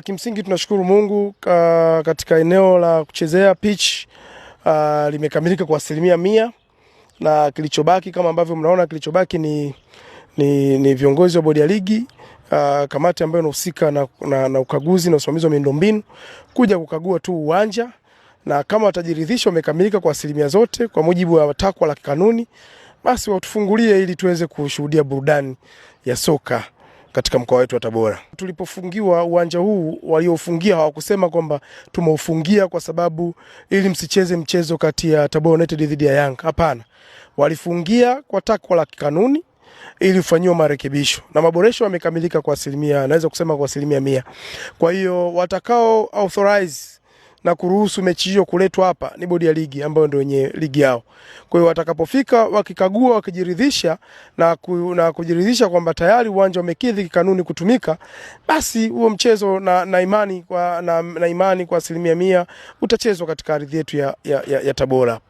Kimsingi tunashukuru Mungu katika eneo la kuchezea pitch limekamilika kwa 100%, na kilichobaki kama ambavyo mnaona kilichobaki ni viongozi wa bodi ya ligi, kamati ambayo inahusika na ukaguzi na usimamizi wa miundombinu kuja kukagua tu uwanja, na kama watajiridhisha umekamilika kwa asilimia zote kwa mujibu wa takwa la kanuni, basi watufungulie ili tuweze kushuhudia burudani ya soka katika mkoa wetu wa Tabora. Tulipofungiwa uwanja huu, waliofungia hawakusema kwamba tumeufungia kwa sababu ili msicheze mchezo kati ya Tabora United dhidi ya Yanga. Hapana, walifungia kwa takwa la kanuni ili ufanyiwe marekebisho na maboresho yamekamilika kwa asilimia, naweza kusema kwa 100%. Kwa hiyo watakao authorize na kuruhusu mechi hiyo kuletwa hapa ni bodi ya ligi ambayo ndio wenye ligi yao. Kwa hiyo watakapofika wakikagua, wakijiridhisha na kujiridhisha kwamba tayari uwanja umekidhi kanuni kutumika, basi huo mchezo na imani kwa 100% utachezwa katika ardhi yetu ya Tabora.